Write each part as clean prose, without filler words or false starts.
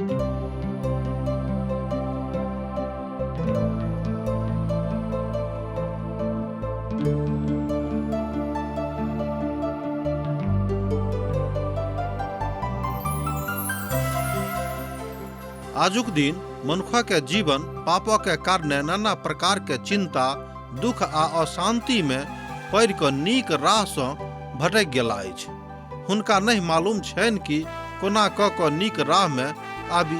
आजुक दिन मनुखक जीवन पापक कारणे नाना प्रकार के चिंता, दुख आ अशांति में पड़ि कऽ नीक राह सँ भटकि गेला अछि। हुनका नहि मालूम छनि कि कोना कऽ कऽ नीक राह में आबी।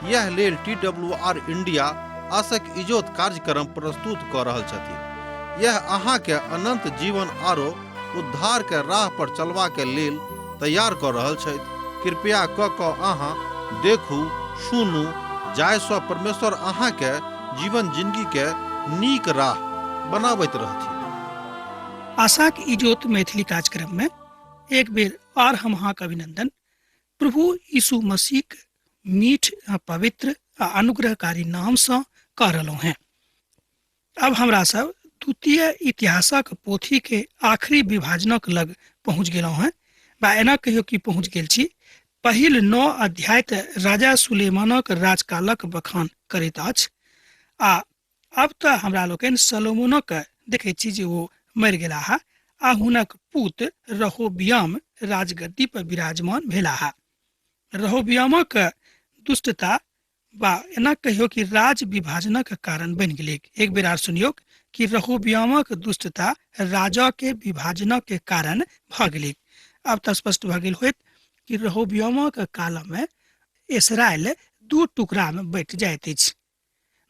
यैह लेल टी डब्ल्यू आर इंडिया आसक इजोत कार्यक्रम प्रस्तुत कऽ रहल छथिन। यैह अहाँ के अनंत जीवन आरो उद्धार के राह पर चलबा के लेल तैयार कऽ रहल छथि। कृपया कऽ कऽ अहाँ देखू, सुनू, जाहि सँ परमेश्वर अहाँ के जीवन जिंदगी के नीक राह बनाबैत रहथिन। आशाक इजोत मैथिली कार्यक्रम में एक बेर और हम अहाँके अभिनंदन प्रभु यीशु मसीह मीठ आ पवित्र आ अनुग्रहकारी नाम से कह रहा हैं। अब हमरा सब द्वितीय इतिहासक पोथी के आखिरी विभाजनक लग पहुंच गेलहुँ हैं, बा एना कहियो कि पहुंच गेल छी। पहिल 9 अध्याय तऽ राजा सुलेमानक राजकालक बखान करैत अछि आ अब तऽ हमरा लोकनि सलोमोनक देखैत छी जे ओ मरि गेलाह आ हुनक पुत रहोबियाम राजगद्दी पर विराजमान भेलाह। रहोबियामक दुष्टता बा एना कहियो कि राज विभाजनक कारण बनि गेलैक। एक बेर आर सुनियौ कि रहोबियामक दुष्टता राजा के विभाजनक के कारण भऽ गेलैक। अब तऽ स्पष्ट भऽ गेल होयत कि रहोबियामक काल में इसराइल दू टुकड़ा में बँटि जाइत अछि।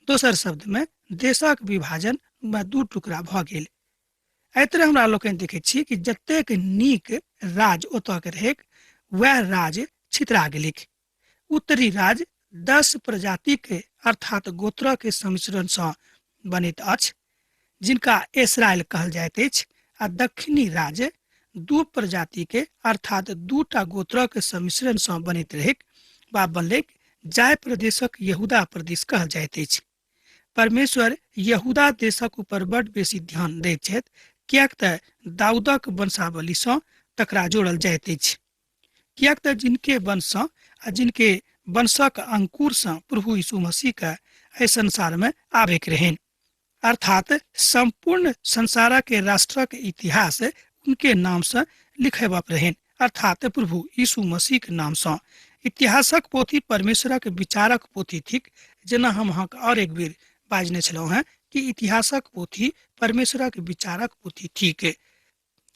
दोसर शब्द में देशक विभाजन में दू टुकड़ा भऽ गेल। एहि तरह हमरा लोकनि देखैत छी कि जतेक नीक राज ओतऽ के रहैक वएह राज छितरा गेलैक। उत्तरी राज 10 प्रजाति के अर्थात गोत्र के सम्मिश्रण सँ बनैत अछि, जिनका इसराइल कहल जाइत अछि, आ दक्षिणी राज 2 प्रजाति के अर्थात 2टा गोत्र के सम्मिश्रण सँ बनैत रहैक वा बनलैक, जाय प्रदेशक यहूदा प्रदेश कहल जाइत अछि। परमेश्वर यहूदा देशक ऊपर बड बेसी ध्यान दैत छथि, किएक तऽ दाऊदक वंशावली सँ तकरा जोड़ल जाइत अछि। किएक तऽ जिनके वंश सँ आ जिनके वंशक अंकुर सँ प्रभु यीशु मसीह के एहि संसार में आबे के रहनि, अर्थात संपूर्ण संसार के राष्ट्रक इतिहास उनके नाम सँ लिखेबाक रहनि, अर्थात प्रभु यीशु मसीह के नाम सँ। इतिहासक पोथी परमेश्वरक विचारक पोथी थिक, जेना हम अहाँके और एक बेर बाजने छलहुँ हेँ कि इतिहासक पोथी परमेश्वरक विचारक पोथी थिक।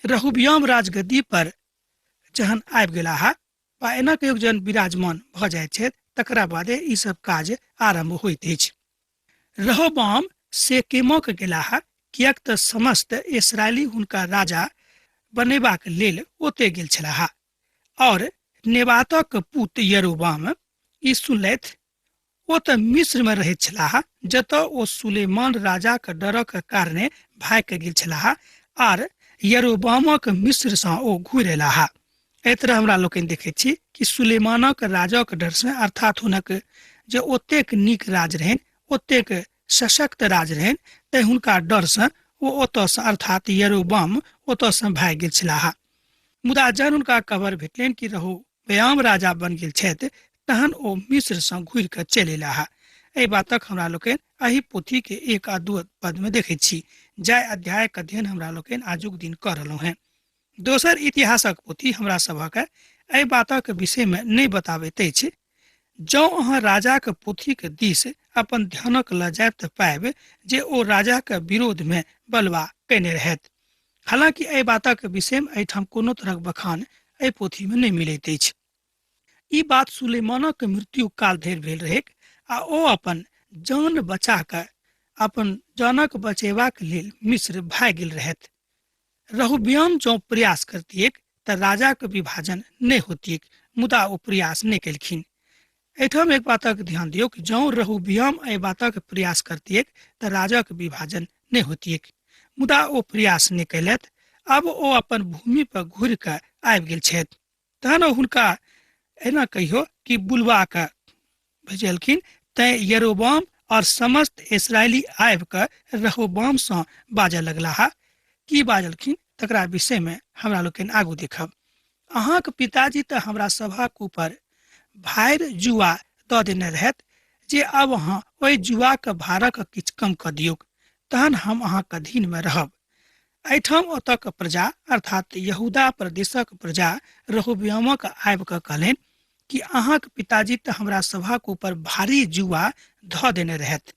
रहुबियाम राजगद्दी पर जहन आबि गेलाह वा एना कहियो जहन विराजमान भऽ जाइत छथि, तकरा बादे ई सब काज आरम्भ होइत अछि। रहोबाम सेकेमक गेलाह, किएक तऽ समस्त इसराइली हुनका राजा बनेबाक लेल ओते गेल छलाह। और नेबातक पुत यरोबाम ई सुनलथि। ओ तऽ मिस्र में रहैत छलाह, जतऽ ओ सुलेमान राजाक डरक कारणे भागि कऽ गेल छलाह, आर यरोबामक मिस्र सँ ओ घुरि अयलाह। एहि तरह हमरा लोकनि देखैत छी कि सुलेमानक राजाक डर सँ, अर्थात हुनक जे ओतेक नीक राज रहनि, ओतेक सशक्त राज रहनि, तैं हुनका डर सँ ओ ओतऽ सँ, अर्थात यरोबाम ओतऽ सँ भागि गेल छलाह। मुदा जहन हुनका खबर भेटलनि कि रहोबयाम राजा बनि गेल छथि, तहन ओ मिस्र सँ घुरि कऽ चलि अयलाह। एहि बातक हमरा लोकनि एहि पोथी के 1 आ 2 पद में देखैत छी, जाहि अध्यायक अध्ययन हमरा लोकनि आजुक दिन कऽ रहलहुँ हेँ। दोसर इतिहासक पोथी हमरा सभक एहि बातक विषय में नहि बताबैत अछि। जँ अहाँ राजाक पोथीक दिस अपन ध्यानक लऽ जायब तऽ पायब जे ओ राजाक विरोध में बलवा कयने रहथि। हालांकि एहि बातक विषय में एहिठाम कोनो तरहक बखान एहि पोथी में नहि मिलैत अछि। ई बात सुलेमानक मृत्यु काल धरि भेल रहैक आ ओ अपन जान बचा कऽ अपन जानक बचेबाक लेल मिस्र भागि गेल रहथि। रहुबियाम जँ प्रयास करतिऐक तऽ राजाक विभाजन नहि होतिऐक, मुदा ओ प्रयास नहि केलखिन। एहिठाम एक बातक ध्यान दियौ कि जँ रहुबियाम एहि बातक प्रयास करतिऐक तऽ राजाक विभाजन नहि होतिऐक, मुदा ओ प्रयास नहि कयलथि। अब ओ अपन भूमि पर घुरि कऽ आबि गेल छथि। तहन ओ हुनका एना कहियो कि बुलवा कऽ भेजलखिन, तैं यरोबाम और समस्त इसराइली आबि कऽ रहोबाम सँ बाजऽ लगलाह। की बाजलखिन तकरा विषय में हमरा लोकनि आगू देखब। अहाँक पिताजी तऽ हमरा सभक ऊपर भार जुआ दऽ देने रहथि जे आब अहाँ ओहि जुआक भारक किछु कम कऽ दियौक, तहन हम अहाँक अधीनमे रहब। एहिठाम ओतऽक प्रजा अर्थात यहूदा प्रदेशक प्रजा रहूबियामक आबि कऽ कहलनि कि अहाँक पिताजी तऽ हमरा सभक ऊपर भारी जुआ धऽ देने रहथि,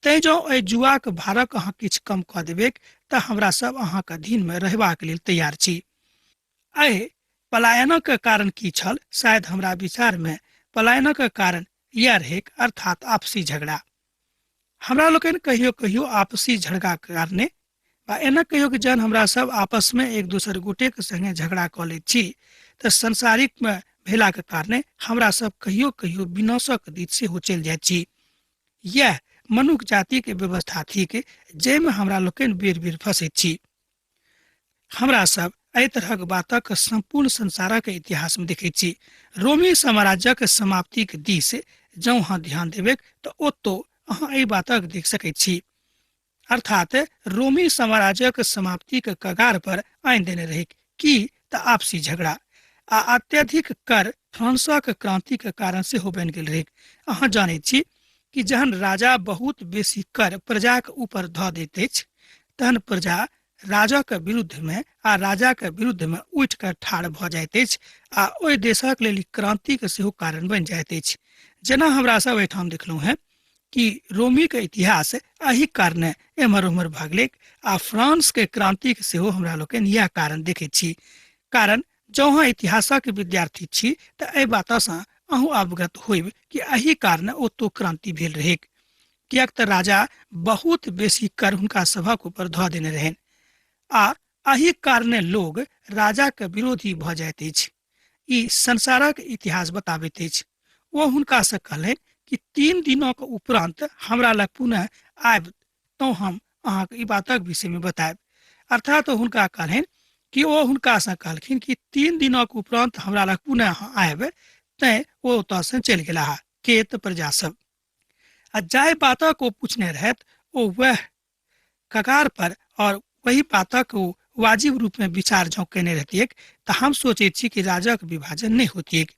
तैं जँ एहि जुआक भारक अहाँ किछु कम कऽ देबैक तऽ हमरा सब अहाँक अधीनमे रहबाक लेल तैयार छी। एहि पलायनक कारण की छल? शायद हमरा विचारमे पलायनक कारण इएह रहैक, अर्थात आपसी झगड़ा। हमरा लोकनि कहियो कहियो आपसी झगड़ाक कारणे वा एना कहियो कि जहन हमरा सब आपसमे एक दोसर गोटेके संगे झगड़ा कऽ लैत छी तऽ संसारिकमे भेलाके कारणे हमरा सब कहियो कहियो विनाशक दिस सेहो चलि जाइत छी। इएह मनुख जातिके व्यवस्था थिक जाहिमे हमरा लोकनि बेर बेर फँसैत छी। हमरा सब एहि तरहक बातक सम्पूर्ण संसारक इतिहासमे देखैत छी। रोमी साम्राज्यक समाप्तिक दिस जँ अहाँ ध्यान देबैक तऽ ओतौ अहाँ एहि बातक देख सकैत छी। अर्थात रोमी साम्राज्यक समाप्तिक कगार पर आनि देने रहैक की तऽ आपसी झगड़ा आ अत्यधिक कर फ्रांसक क्रांतिक कारण सेहो बनि गेल रहैक। अहाँ जानैत छी कि जहन राजा बहुत बेसी कर प्रजाक ऊपर धऽ दैत अछि तहन प्रजा राजाक विरुद्धमे आ राजाक विरुद्धमे उठि कऽ ठाढ़ भऽ जाइत अछि आ ओहि देशक लेल क्रांतिक सेहो कारण बनि जाइत अछि। जेना हमरा सब एहिठाम देखलहुँ हेँ कि रोमीके इतिहास एहि कारणे एम्हर ओम्हर भऽ गेलैक आ फ्रांसके क्रांतिक सेहो हमरा लोकनि इएह कारण देखैत छी। कारण जँ अहाँ इतिहासक विद्यार्थी छी तऽ एहि बातसँ अहूँ अवगत होइब कि एहि कारणे ओतो क्रांति भेल रहैक, किएक तऽ राजा बहुत बेसी कर हुनका सभक ऊपर धऽ देने रहनि आ एहि कारणे लोग राजाक विरोधी भऽ जाइत अछि। ई संसारक इतिहास बताबैत अछि। ओ हुनकासँ कहलनि कि 3 दिनक उपरांत हमरा लग पुनः आयब तो हम अहाँके ई बातक विषयमे बतायब। अर्थात ओ हुनका कहलनि कि ओ हुनकासँ कहलखिन कि 3 दिनक उपरांत हमरा लग पुनः अहाँ आयब, तैं ओ ओतऽसँ चलि गेलाह केत प्रजा सब। आ जाहि बातक ओ पूछने रहथि ओ वएह कगार पर और वही बातक ओ वाजिब रूप में विचार जँ केने रहतियैक तऽ हम सोचैत छी कि राजक विभाजन नहि होतियैक।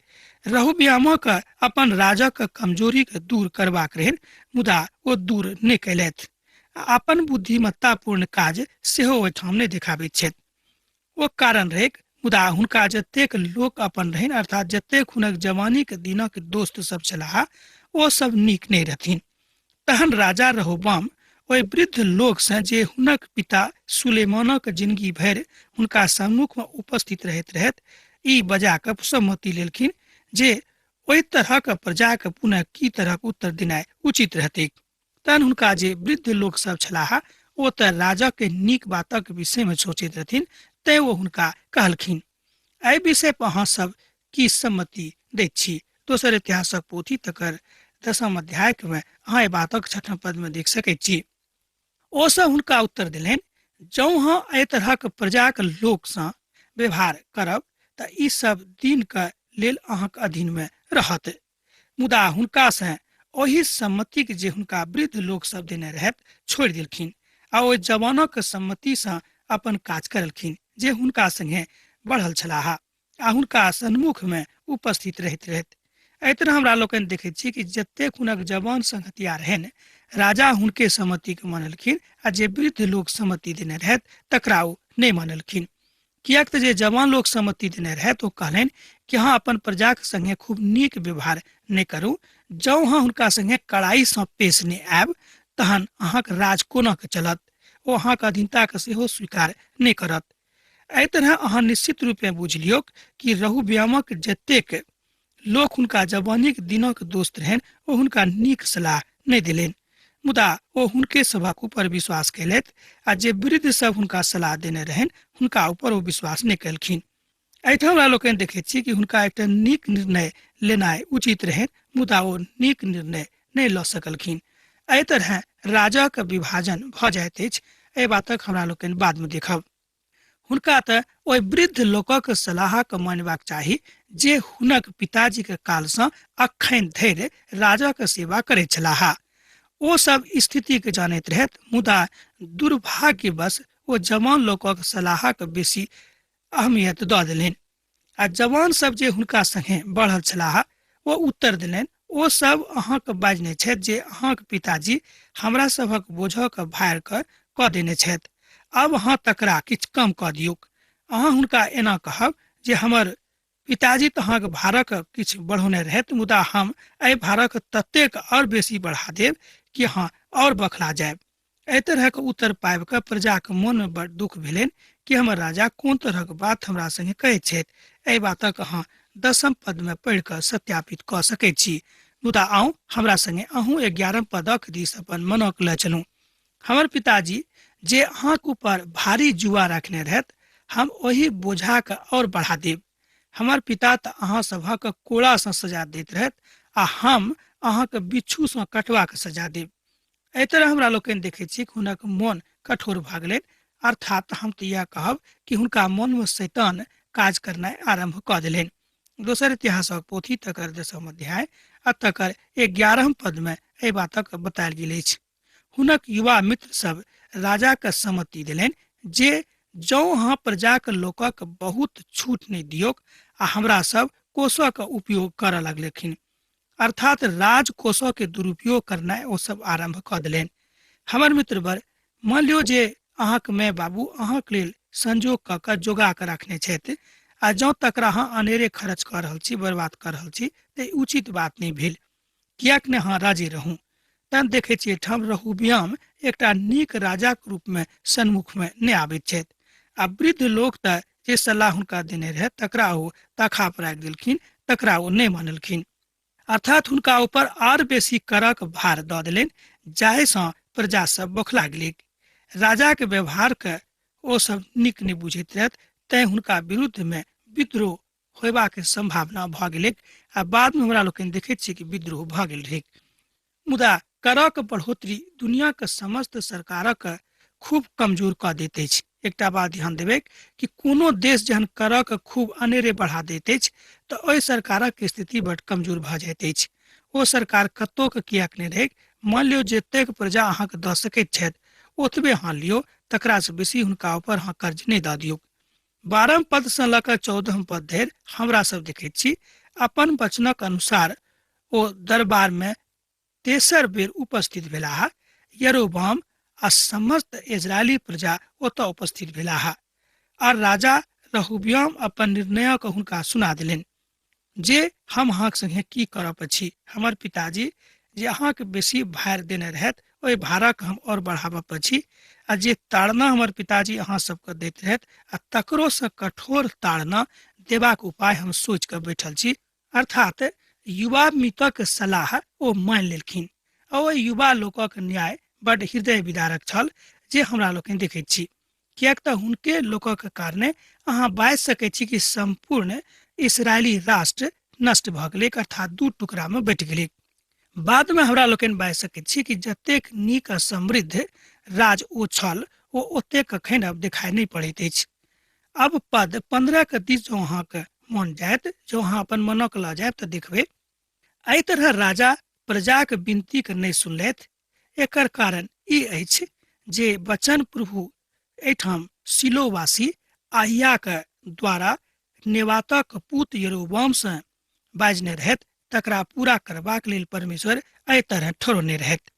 रहूबियामक अपन राजक कमजोरी के दूर करबाक रहनि, मुदा ओ दूर नहि कयलथि आ अपन बुद्धिमत्तापूर्ण काज सेहो ओहिठाम नहि देखाबैत छथि। ओ कारण रहैक, मुदा हुनका जतेक लोक अपन रहनि अर्थात जतेक हुनक जवानीक दिनक दोस्त सब छलाह ओ सब नीक नहि रहथिन। तहन राजा रहोबाम ओहि वृद्ध लोकसँ जे हुनक पिता सुलेमानक जिंदगी भरि हुनका सम्मुखमे उपस्थित रहैत रहैत ई बजा कऽ सहमति लेलखिन जे ओहि तरहक प्रजाके पुनः की तरहक उत्तर देनाइ उचित रहतैक। तहन हुनका जे वृद्ध लोक सब छलाह ओ तऽ राजाके नीक बातक विषयमे सोचैत रहथिन, तैं ओ हुनका कहलखिन, एहि विषय पर अहाँ सब की सम्मति दैत छी? दोसर इतिहासक पोथी तकर 10 अध्यायमे अहाँ एहि बातक 6 पदमे देख सकैत छी। ओ सब हुनका उत्तर देलनि, जँ अहाँ एहि तरहक प्रजाक लोकसँ व्यवहार करब तऽ ई सब दिनके लेल अहाँक अधीनमे रहत। मुदा हुनकासँ ओहि सम्मतिक जे हुनका वृद्ध लोक सब देने रहथि छोड़ि देलखिन आ ओहि जवानक सम्मतिसँ अपन काज करलखिन जे हुनका संगे बढ़ल छलाह आ हुनका सन्मुखमे उपस्थित रहैत रहथि। एहि तरह हमरा लोकनि देखैत छी कि जतेक हुनक जवान संगतिया रहनि राजा हुनके सम्मतिके मानलखिन आ जे वृद्ध लोक सम्मति देने रहथि तकरा ओ नहि मानलखिन। किएक तऽ जे जवान लोक सम्मति देने रहथि ओ कहलनि कि अहाँ अपन प्रजाक संगे खूब नीक व्यवहार नहि करू, जँ अहाँ हुनका संगे कड़ाइसँ पेश नहि आयब तहन अहाँक राज कोना के चलत, ओ अहाँक अधीनताके सेहो स्वीकार नहि करत। एहि तरह अहाँ निश्चित रूपे बुझि लियौक कि रहुबियामक जतेक लोक हुनका जवानीक दिनक दोस्त रहनि ओ हुनका नीक सलाह नहि देलनि, मुदा ओ हुनके सभक ऊपर विश्वास कयलथि आ जे वृद्ध सब हुनका सलाह देने रहनि हुनका ऊपर ओ विश्वास नहि कयलखिन। एहिठाम हमरा लोकनि देखैत छी कि हुनका एकटा नीक निर्णय लेनाइ उचित रहनि, मुदा ओ नीक निर्णय नहि लऽ सकलखिन। एहि तरह राजाक विभाजन भऽ जाइत अछि, एहि बातक हमरा लोकनि बादमे देखब। हुनका तऽ ओहि वृद्ध लोकक सलाहक मानबाक चाही जे हुनक पिताजीके कालसँ अखन धरि राजाक सेवा करैत छलाह। ओ सब स्थितिके जानैत रहथि, मुदा दुर्भाग्यवश ओ जवान लोकक सलाहक बेसी अहमियत दऽ देलनि आ जवान सब जे हुनका संगे बढ़ल छलाह ओ उत्तर देलनि, ओ सब अहाँके बाजने छथि जे अहाँके पिताजी हमरा सभक बोझक भार के कऽ देने छथि। आब अहाँ तकरा किछु कम कऽ दियौक। अहाँ हुनका एना कहब जे हमर पिताजी तऽ अहाँके भारक किछु बढ़ौने रहथि, मुदा हम एहि भारक ततेक आओर बेसी बढ़ा देब कि अहाँ आओर बखला जायब। एहि तरहक उत्तर पाबि कऽ प्रजाक मोनमे बड़ दुख भेलनि कि हमर राजा कोन तरहक बात हमरा संगे कहैत छथि। एहि बातक अहाँ 10म पदमे पढ़ि कऽ सत्यापित कऽ सकैत छी। मुदा आउ हमरा संगे अहूँ 11म पदक दिस अपन मनक लऽ चलू। हमर पिताजी जे अहाँक ऊपर भारी जुआ रखने रहथि, हम ओहि बोझाके आओर बढ़ा देब। हमर पिता तऽ अहाँ सभक कोड़ासँ सजा दैत रहथि आ हम अहाँके बिच्छूसँ कटबाक सजा देब। एहि तरह हमरा लोकनि देखैत छी कि हुनक मोन कठोर भऽ गेलनि, अर्थात हम तऽ इएह कहब कि हुनका मोनमे शैतान काज करनाइ आरम्भ कऽ देलनि। दोसर इतिहासक पोथी तकर 10म अध्याय आ तकर 11म पदमे एहि बातक बतायल गेल अछि। हुनक युवा मित्र सब राजाके सम्मति देलनि जे जँ अहाँ प्रजाक लोकक बहुत छूट नहि दियौक आ हमरा सब कोषक उपयोग करऽ लगलखिन, अर्थात राज कोषके दुरुपयोग करनाइ ओ सब आरम्भ कऽ देलनि। हमर मित्रवर, मान लियौ जे अहाँक माय बाबू अहाँक लेल संजोग कऽ कऽ जोगा कऽ रखने छथि आ जँ तकरा अहाँ अनेरे खर्च कऽ रहल छी, बर्बाद कऽ रहल छी, तऽ उचित बात नहि भेल। किएक ने अहाँ राजी रहू। तहन देखै छियै एहिठाम रहूबियाम एकटा नीक राजाक रूपमे सन्मुखमे नहि आबैत छथि आ वृद्ध लोक तऽ जे सलाह हुनका देने रहै तकरा ओ ताखा पर राखि देलखिन, तकरा ओ नहि मानलखिन। अर्थात हुनका ऊपर आर बेसी करक भार दऽ देलनि जाहिसँ प्रजा सब बौखला गेलैक। राजाक व्यवहारके ओ सब नीक नहि बुझैत रहथि, तैं हुनका विरुद्धमे विद्रोह होयबाक सम्भावना भऽ गेलैक आ बादमे हमरा लोकनि देखैत छियै कि विद्रोह भऽ गेल रहैक। मुदा करक बढ़ोतरी दुनियाक समस्त सरकारक खूब कमजोर कऽ दैत अछि। एकटा बात ध्यान देबै कि कोनो देश जहन करक खूब अनेरे बढ़ा दैत अछि तऽ ओहि सरकारक स्थिति बड कमजोर भऽ जाइत अछि। ओ सरकार कतोक किएक नहि रहैक, मान लियौ जतेक प्रजा अहाँके दऽ सकैत छथि ओतबे अहाँ लियौ, तकरासँ बेसी हुनका ऊपर अहाँ कर्ज नहि दऽ दियौ। 12 पदसँ लऽ कऽ 14 पद धरि हमरा सब देखैत छी अपन वचनक अनुसार ओ दरबारमे तेसर बेर उपस्थित भेलाह। यरोबाम आ समस्त इजरायली प्रजा ओतऽ उपस्थित भेलाह आ राजा रहूबियाम अपन निर्णयक हुनका सुना देलनि जे हम अहाँक संगे की करब अछि। हमर पिताजी जे अहाँके बेसी भार देने रहथि ओहि भारक हम आओर बढ़ाबब अछि आ जे ताड़ना हमर पिताजी अहाँ सबके दैत रहथि आ तकरोसँ कठोर ताड़ना देबाक उपाय हम सोचि कऽ बैठल छी। अर्थात युवा मितक सलाह ओ मानि लेलखिन आ ओहि युवा लोकक न्याय बड हृदय विदारक छल जे हमरा लोकनि देखैत छी, किएक तऽ हुनके लोकक कारणे अहाँ बाजि सकैत छी कि सम्पूर्ण इसराइली राष्ट्र नष्ट भऽ गेलैक, अर्थात दू टुकड़ामे बँटि गेलैक। बादमे हमरा लोकनि बाजि सकैत छी कि जतेक नीक आ समृद्ध राज ओ छल ओ ओतेक एखन आब देखाइ नहि पड़ैत अछि। अब पद 15 के दिस जँ अहाँके मन जायत, जँ अहाँ अपन मनक लऽ जायब तऽ देखबै एहि तरह राजा प्रजाक विनतीके नहि सुनलथि। एकर कारण ई अछि जे वचन प्रभु एहिठाम सिलोवासी आहियाक द्वारा नेवातक पूत यरोबामसँ बाजने रहथि तकरा पूरा करबाक लेल परमेश्वर एहि तरह ठहरौने रहथि।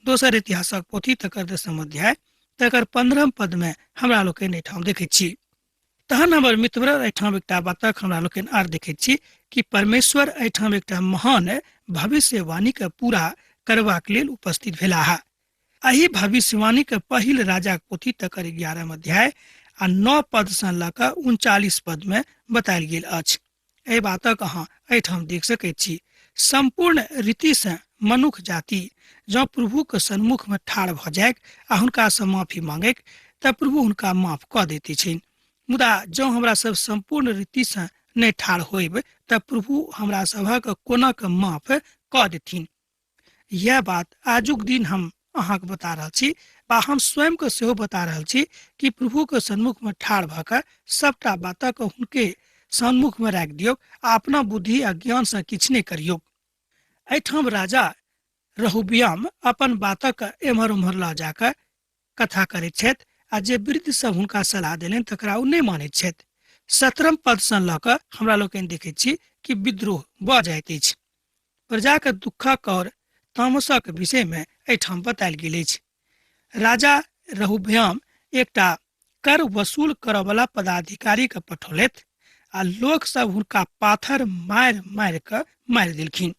दोसर इतिहासक पोथी तकर 10म अध्याय तकर 15 पदमे हमरा लोकनि एहिठाम देखैत छी। तहन हमर मित्रवर, एहिठाम एकटा बातक हमरा लोकनि आर देखैत छी कि परमेश्वर एहिठाम एकटा महान भविष्यवाणीके पूरा करबाक लेल उपस्थित भेलाह। एहि भविष्यवाणीके पहिल राजाक पोथी तकर 11 अध्याय आ 9 पदसँ लऽ कऽ 39 पदमे बतायल गेल अछि। एहि बातक अहाँ एहिठाम देख सकैत छी। सम्पूर्ण रीतिसँ मनुख जाति जँ प्रभुके सन्मुखमे ठाढ़ भऽ जाइक आ हुनकासँ माफी मांगैक तऽ प्रभु हुनका माफ कऽ दैत छनि। मुदा जँ हमरा सब सम्पूर्ण रीतिसँ नहि ठाढ़ होइब तऽ प्रभु हमरा सभक कोना कऽ माफ कऽ देथिन। यह बात आजुक दिन हम अहाँके बता रहल छी बा हम स्वयं के सेहो बता रहल छी कि प्रभु के सन्मुख में ठाढ़ भऽ कऽ सबटा बातक हुनके सन्मुख में राखि दियौ आ अपना बुद्धि आ ज्ञान से किछु नहि करियौ। एहिठाम राजा रहुबियाम अपन बातक एम्हर ओम्हर लऽ जाकऽ कथा करैत छथि आ जे वृद्ध सब हुनका सलाह देलनि तकरा ओ नहि मानैत छथि। 17 पदसँ लऽ कऽ हमरा लोकनि देखैत छी कि विद्रोह भऽ जाइत अछि। प्रजाक दुःखक और तामसक विषयमे एहिठाम बतायल गेल अछि। राजा रहूबियाम एकटा कर वसूल करऽवला पदाधिकारी के पठौलथि आ लोक सब हुनका पाथर मारि मारि कऽ मारि देलखिन।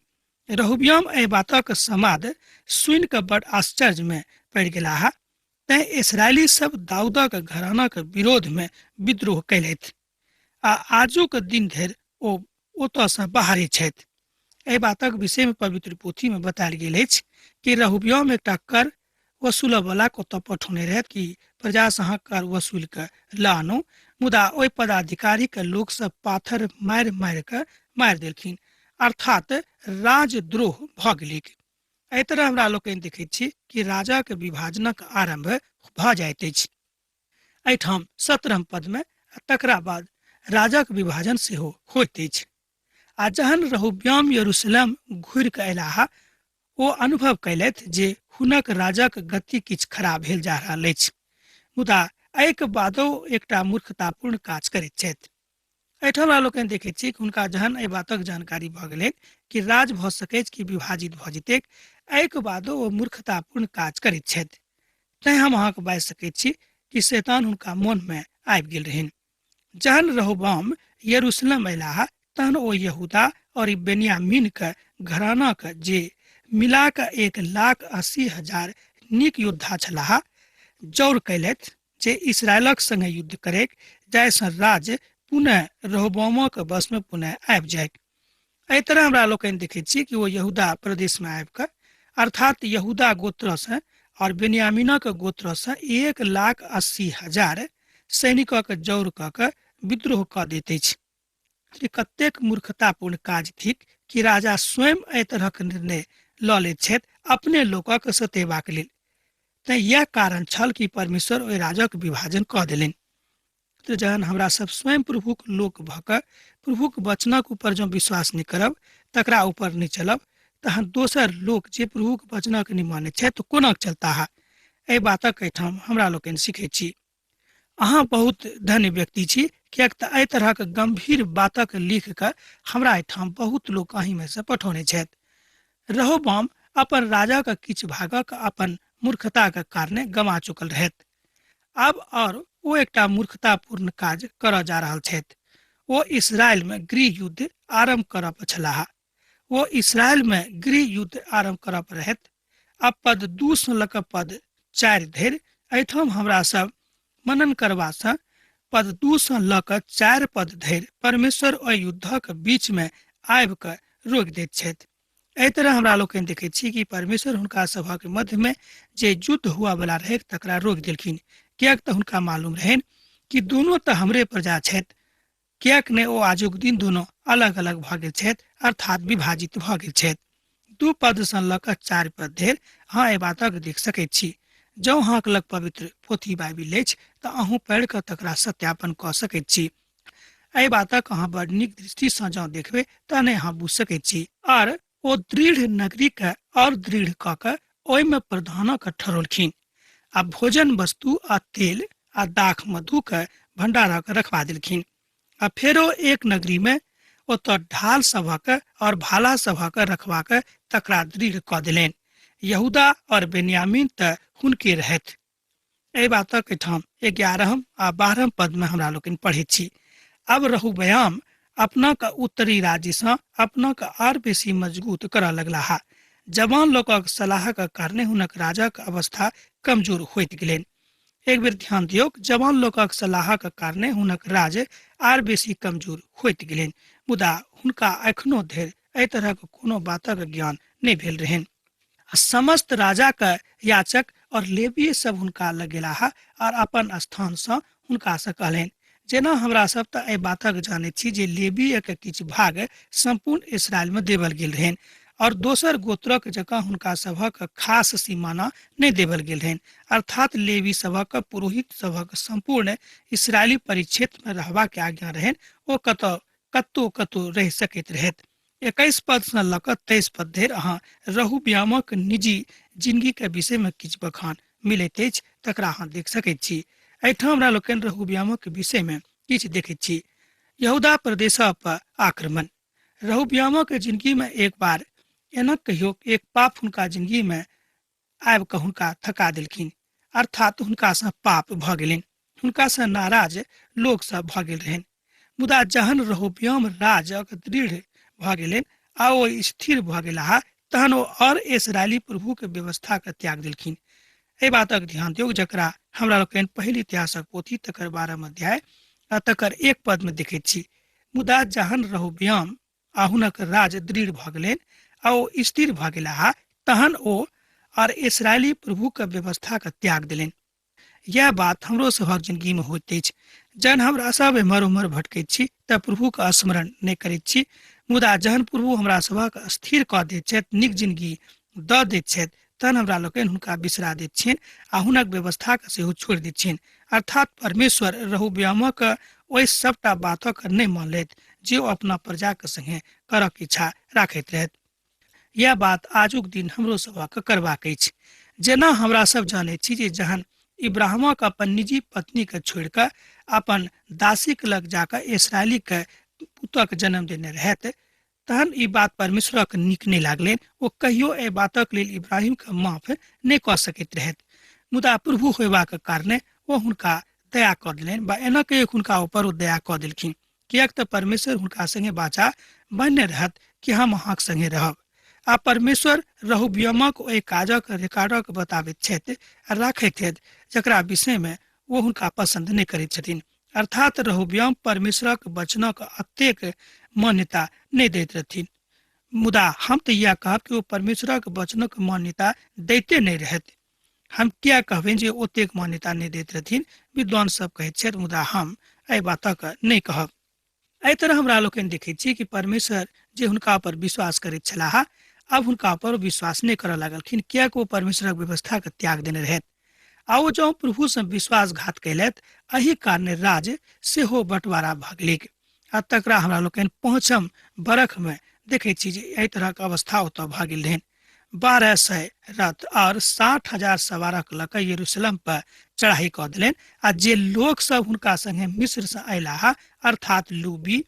रहूबियाम एहि बातक समाद सुनि कऽ बड़ आश्चर्यमे पड़ि गेलाह। तैं इसराइली सब दाऊदक घरानाक विरोधमे विद्रोह कयलथि आ आजुक दिन धरि ओ ओतऽसँ बाहरे छथि। एहि बातक विषयमे पवित्र पोथीमे बतायल गेल अछि कि रहूबियाम एकटा कर वसूलऽवला के ओतऽ पठौने रहथि कि प्रजासँ अहाँ कर वसूल कऽ लऽ आनू, मुदा ओहि पदाधिकारीके लोकसभ पाथर मारि मारि कऽ मारि देलखिन, अर्थात राजद्रोह भऽ गेलैक। एहि तरह हमरा लोकनि देखैत छी कि राजाक विभाजनक आरम्भ भऽ जाइत अछि एहिठाम 17 पदमे, आ तकरा बाद राजाक विभाजन सेहो होइत अछि। आ जहन रहूबियाम यरूशलेम घुरि कऽ अयलाह, ओ अनुभव कयलथि जे हुनक राजाक गति किछु खराब भेल जा रहल अछि। मुदा एहिके बादो एकटा मूर्खतापूर्ण काज करैत छथि। एहिठाम हमरा लोकनि देखैत छी कि हुनका जहन एहि बातक जानकारी भऽ गेलनि कि राज भऽ सकैछ कि विभाजित भऽ जेतैक, एहिके बादो ओ मूर्खतापूर्ण काज करैत छथि। तैं हम अहाँके बाजि सकैत छी कि शैतान हुनका मोनमे आबि गेल रहनि। जहन रहूबाम यरूशलेम अयलाह तहन ओ यहूदा और बेन्यामीन के घराना के जे मिला के 1,80,000 नीक योद्धा छलाह जौर कयलथि जे इसराइलक संगे युद्ध करैक, जाहिसँ राज्य पुनः रहूबामक वशमे पुनः आबि जाय। एहि तरह हमरा लोकनि देखैत छी कि ओ यहूदा प्रदेशमे आबि कऽ, अर्थात यहूदा गोत्रसँ और बेन्यामीनक गोत्रसँ 1,80,000 सैनिकक जौर कऽ कऽ विद्रोह कऽ दैत अछि। ई कतेक मूर्खतापूर्ण काज थिक कि राजा स्वयं एहि तरहक निर्णय लऽ लैत छथि अपने लोकक सतेबाक लेल। तैं इएह कारण छल कि परमेश्वर ओहि राजक विभाजन कऽ देलनि। तऽ जहन हमरा सब स्वयं प्रभुक लोक भऽ कऽ प्रभुक वचनक ऊपर जँ विश्वास नहि करब, तकरा ऊपर नहि चलब, तहन दोसर लोक जे प्रभुक वचनक नहि मानैत छथि तऽ कोना चलताह? एहि बातक एहिठाम हमरा लोकनि सीखैत छी। अहाँ बहुत धन्य व्यक्ति छी, किएक तऽ एहि तरहक गंभीर बातक लिख कऽ हमरा एहिठाम बहुत लोक अहीँमे सँ पठौने छथि। रहूबाम अपन राजाक किछु भागक अपन मूर्खताक कारणे गमा चुकल रहथि। आब और ओ एकटा मूर्खतापूर्ण काज करऽ जा रहल छथि। ओ इसराइल में गृह युद्ध आरंभ करऽ पर छलाह। ओ इसराइल में गृह युद्ध आरंभ करऽ पर रहथि। अब पद 2 सँ लऽ कऽ पद 4 धरि एहिठाम हमरा सब मनन करबा सँ पद 2 सँ लऽ कऽ 4 पद धरि परमेश्वर ओहि युद्धक बीच में आबि कऽ रोकि दैत छथि। एहि तरह हमरा लोकनि देखैत छी कि परमेश्वर हुनका सभक मध्य में जे युद्ध हुआ वाला रहै तकरा रोकि देलखिन, किएक तऽ हुनका मालूम रहनि कि दुनू तऽ हमरे प्रजा छथि, किएक नहि ओ आजुक दिन दुनू अलग अलग भऽ गेल छथि, अर्थात विभाजित भऽ गेल छथि। 2 पद सँ लऽ कऽ 4 पद धरि अहाँ एहि बातक देख सकैत छी। जँ अहाँक लग पवित्र पोथी बाइबिल अछि तऽ अहूँ पढ़ि कऽ तकरा सत्यापन कऽ सकैत छी। एहि बातक अहाँ बड़ नीक दृष्टि सँ जँ देखबै तहने अहाँ बुझि सकैत छी। आर ओ दृढ़ नगरी के और दृढ़ कऽ कऽ ओहिमे प्रधानक ठहरौलखिन आ भोजन वस्तु आ तेल आ दाख मधु के भंडारक रखवा देलखिन। आ फेरो एक नगरी में ओतऽ ढाल सभक और भाला सभक रखवा कऽ तकरा दृढ़ कऽ देलनि। यहूदा और बेन्यामीन तऽ हुनके रहथि। एहि बातक एहिठाम 11 आ 12 पद में हमरा लोकनि पढ़ैत छी। अब रहूबयाम अपना के उत्तरी राज्य सँ अपना के आर बेसी मजबूत करऽ लगलाह। जवान लोकक सलाहक कारणे हुनक राजाक अवस्था कमजोर होइत गेलनि। एक बेर ध्यान दियौक, जवान लोकक सलाहक कारणे हुनक राज्य आर बेसी कमजोर होइत गेलनि, मुदा हुनका एखनो धरि एहि तरहक कोनो बातक ज्ञान नहि भेल रहनि। आ समस्त राजाक याचक और लेवीय सब हुनका लग गेलाह और अपन स्थान सँ हुनका सँ कहलनि, जेना हमरा सब तऽ एहि बातक जानैत छी जे लेवीय के किछु भाग सम्पूर्ण इसराइल में देवल गेल रहनि और दोसर गोत्रक जकाँ हुनका सभक खास सीमाना नहि देवल गेल रहनि, अर्थात लेवी सभक पुरोहित सभक सम्पूर्ण इसराइली परिक्षेत्र में रहबाक आज्ञा रहनि, ओ कतौ कतौ कतौ रहि सकैत रहथि। 21 पद सँ लऽ कऽ 23 पद धरि अहाँ रहूबियामक निजी जिंदगी के विषय में किछु बखान मिलैत अछि, तकरा अहाँ देख सकैत छी। एहिठाम हमरा लोकनि रहूबियामक विषय में किछु देखैत छी। यहूदा प्रदेश पर आक्रमण। रहूबियामक जिंदगी में एक बार एना कहियो एक पाप हुनका जिंदगी में आबि कऽ हुनका थका देलखिन, अर्थात हुनकासँ पाप भऽ गेलनि, हुनकासँ नाराज लोक सब भऽ गेल रहनि। मुदा जहन रहोबियाम राजक दृढ़ भऽ गेलनि आ ओ स्थिर भऽ गेलाह, तहन ओ और इसराइली प्रभुके व्यवस्थाके त्याग देलखिन। एहि बातक ध्यान दियौ जकरा हमरा लोकनि पहिल इतिहासक पोथी तकर 12 अध्याय आ तकर 1 पद में देखैत छी। मुदा जहन रहोबियाम आ हुनक राज दृढ़ भऽ गेलनि आ ओ स्थिर भऽ गेलाह, तहन ओ और इसराइली प्रभुके व्यवस्थाके त्याग देलनि। यह बात हमरो सभक जिंदगी में होइत अछि। जहन हमरा सब एम्हर उम्हर भटकैत छी तऽ प्रभुके स्मरण नहि करैत छी, मुदा जहन प्रभु हमरा सभक स्थिर कऽ दैत छथि, नीक जिंदगी दऽ दैत छथि, तहन हमरा लोकनि हुनका बिसरा दैत छियनि आ हुनक व्यवस्थाके सेहो छोड़ि दैत छियनि। अर्थात परमेश्वर रहुब्यामक ओहि सबटा बातक नहि मानलथि जे ओ अपना प्रजाके संगे करक इच्छा राखैत रहथि। यह बात आजुक दिन हमरो सभक करबाक अछि। जेना हमरा सब जानैत छी जे जहन इब्राहिमक अपन निजी पत्नी के छोड़ि कऽ अपन दासीके लग जाकऽ इसराइलीके पुतक जन्म देने रहथि, तहन ई बात परमेश्वरक नीक नहि लागलनि। ओ कहियो एहि बातक लेल इब्राहिमके माफ नहि कऽ सकैत रहथि, मुदा प्रभु होयबाक कारणे ओ हुनका दया कऽ देलनि, बा एना कहियो हुनका ऊपर ओ दया कऽ देलखिन, किएक तऽ परमेश्वर हुनका संगे बाचा बन्ने रहत कि हम अहाँक संगे रहब। आ परमेश्वर रहुबियमक ओहि काजक रिकॉर्डक बताबैत छथि आ राखैत छथि जकरा विषयमे ओ हुनका पसन्द नहि करैत छथिन। अर्थात रहुबियम परमेश्वरक वचनक अतेक मान्यता नहि दैत रहथिन, मुदा हम तऽ इएह कहब कि ओ परमेश्वरक वचनक मान्यता दैते नहि रहथि। हम किया कहबनि जे ओतेक मान्यता नहि दैत रहथिन, विद्वान सब कहैत छथि, मुदा हम एहि बातक नहि कहब। एहि तरह हमरा लोकनि देखैत छी कि परमेश्वर जे हुनका पर विश्वास करैत छलाह, आब हुनका पर विश्वास नहि करऽ लागलखिन, किएक ओ परमेश्वरक व्यवस्थाके त्याग देने रहथि। आ ओ जँ प्रभुसँ विश्वासघात कयलथि, एहि कारणे राज्य सेहो बँटवारा भऽ गेलैक। आ तकरा हमरा लोकनि 5म बरखमे देखैत छी जे एहि तरहक अवस्था ओतऽ भऽ गेल रहनि। 1200 रथ और 60,000 सवारक लऽ कऽ यरूशलेम पर चढ़ाई कऽ देलनि। आ जे लोक सब हुनका संगे मिस्र से अयलाह, अर्थात लूबी,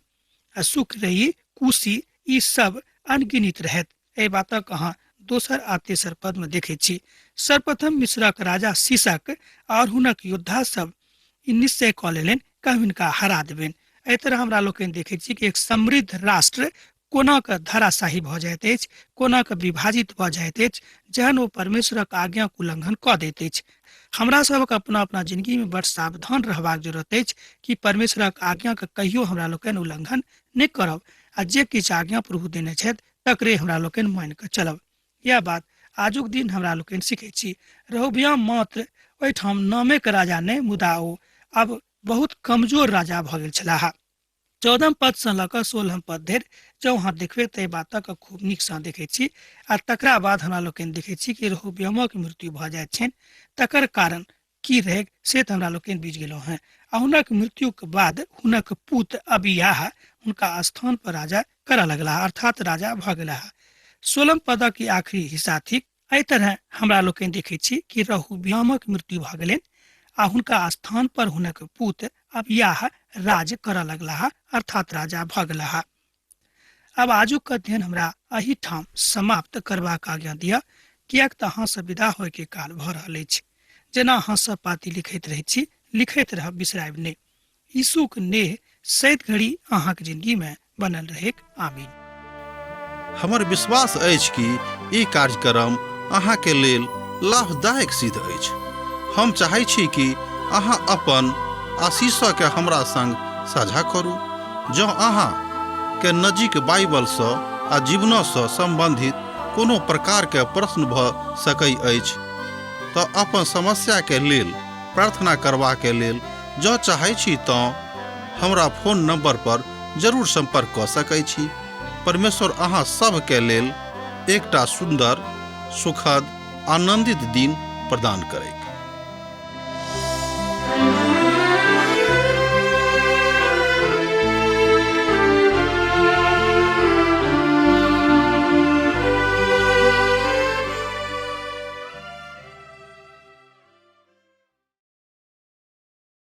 सुकरई, कुशी, ई सब अनगिनित रहत। एहि बातक अहाँ दोसर आ तेसर पद में देखैत छी। सर्वप्रथम मिस्रक राजा शीशक और हुनक योद्धा सब ई निश्चय कऽ लेलनि कि हम हिनका हरा देबनि। एहि तरह हमरा लोकनि देखैत छी कि एक समृद्ध राष्ट्र कोना कऽ धराशाही भऽ जाइत अछि, कोना कऽ विभाजित भऽ जाइत अछि, जहन ओ परमेश्वरक आज्ञाक उल्लंघन कऽ दैत अछि। हमरा सबक अपना अपना जिंदगी में बड़ सावधान रहबाक जरूरत अछि कि परमेश्वरक आज्ञाक कहियो हमरा लोकनि उल्लंघन नहि करब आ जे किछु आज्ञा प्रभु देने छथि तकरे हमरा लोकनि मानि कऽ चलब। यह बात आजुक दिन हमरा लोकनि सीखै छी। रहुबियाम मात्र ओहिठाम नामेके राजा नहि, मुदा ओ आब बहुत कमजोर राजा भऽ गेल छलाह। 14 पद सँ लऽ कऽ 16 पद धरि जँ अहाँ देखबै तऽ एहि बातक खूब नीकसँ देखै छी। आ तकरा बाद हमरा लोकनि देखै छी कि रहोबियामक मृत्यु भऽ जाइत छनि। तकर कारण की रहै से तऽ हमरा लोकनि बुझि गेलहुँ हेँ। आ हुनक मृत्युक बाद हुनक पुत अबियाह हुनका स्थान पर राजा करऽ लगलाह, अर्थात राजा भऽ गेलाह। 16 पदक ई आखिरी हिस्सा थिक। एहि तरह हमरा लोकनि देखै छी कि रहुबियामक मृत्यु भऽ गेलनि आ हुनका स्थान पर हुनक पुत अबियाह राज करऽ लगलाह, अर्थात राजा भऽ गेलाह। आब आजुक अध्ययन हमरा एहि ठाम समाप्त करबाक आज्ञा दिअ, किएक तऽ अहाँ सब विदा होयके काल भऽ रहल अछि। जेना अहाँ सब पाती लिखैत रहै छी, लिखैत रहब, बिसरायब नहि। यीशुक नेह सैत घड़ी अहाँक जिंदगी में बनल रहेक। आमीन। हमर विश्वास अछि कि ई कार्यक्रम अहाँके लेल लाभदायक सिद्ध अछि। हम चाहै छी कि अहाँ अपन आशीषके हमरा संग साझा करू। जँ अहाँ के नजीक बाइबलसँ आ जीवनसँ सम्बन्धित कोनो प्रकारके प्रश्न भऽ सकै अछि तऽ अपन समस्याके लेल प्रार्थना करबाके लेल जँ चाहै छी तँ हमरा फोन नंबर पर जरूर संपर्क कऽ सकै छी। परमेश्वर अहाँ सभके लेल एकटा सुन्दर, सुखद, आनंदित दिन प्रदान करैत।